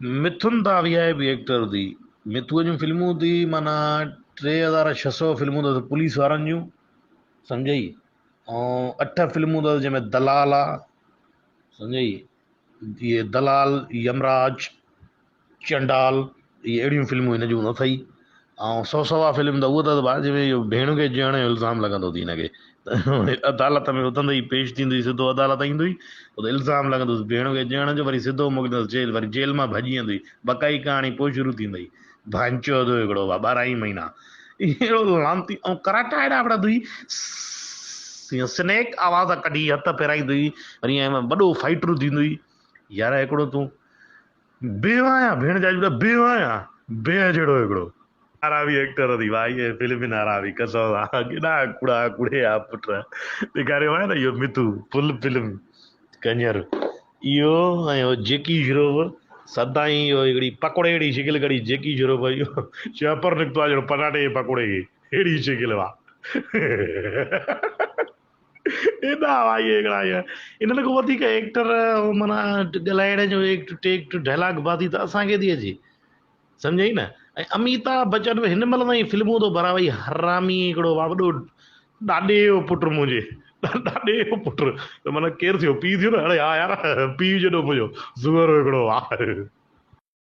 مٿن ته V I P actor ٿي. مٿوء جون فلمون ٿي معنيٰ 3600 فلمون اٿس پوليس وارن جون سمجهئي ۽ اٺ فلمون اٿس جنهن ۾ دلال آ سمجهئي اهي دلال يمراج چنڊال اهي اهڙيون فلمون هن جون اٿئي ۽ سو سوا فلم ته اهو اٿس ڀاء جنهن ۾ اهو ڀيڻ کي جيئڻ جو الزام لڳندو اٿئي هن کي عدالت ۾ اٿندي ئي پيش ٿيندو ئي سڌو عدالت ايندو ئي اتي الزام لڳندس ڀيڻ کي جيئڻ جو وري سڌو موڪليندس جيل وري جيل مان ڀڄي ايندو ئي بقائي ڪهاڻي پوء شروع ٿيندئي ڀانچو اٿو هڪڙو ڀاء 12 ئي مهينا اهڙو لعنتي ۽ ڪراٽا اهڙا وڙهندو ئي سس سنيڪ آواز ڪڍي هٿ ڦيرائيندو ئي وري ائين وڏو فائٽر ٿيندو ئي يار هڪڙو تون بيوه آهيان ڀيڻ جا جڙا بيوه آهيان بيهه جهڙو هڪڙو. حرامي ايڪٽر ٿي ڀائي اي فلمين حرامي قسم سان ڪيڏا ڪوڙا ڪوڙي آ پٽ ڏيکاريو آهي نه اهو مٿو فل فلم ڪنجر اهو ۽ اهو جيڪي شروف سدائين اهو هڪڙي پڪوڙي جهڙي شڪل ڪڍي جيڪي شروف اهو چيپر نڪتو آهي جهڙو پٽاٽي جي پڪوڙي کي اهڙي شڪل وا. ايڏا وائي هڪڙا اهي انهن کان وڌيڪ ايڪٽر معنيٰ ڳالهائڻ جو ايڪٽ ٽيڪٽ ڊائلاگ بازي ته اسان کي ٿي اچي سمجهئي نه ۽ اميتاڀ بچن به هن مهل تائين فلمون ٿو ڀرا وئي حرامي هڪڙو وڏو ڏاڏي جو پٽ منهنجي ڏاڏي جو پٽ ته معنيٰ ڪير ٿيو پيء ٿيو نه اڙي ها يار پيء جيڏو منهنجو سوئر هڪڙو آ.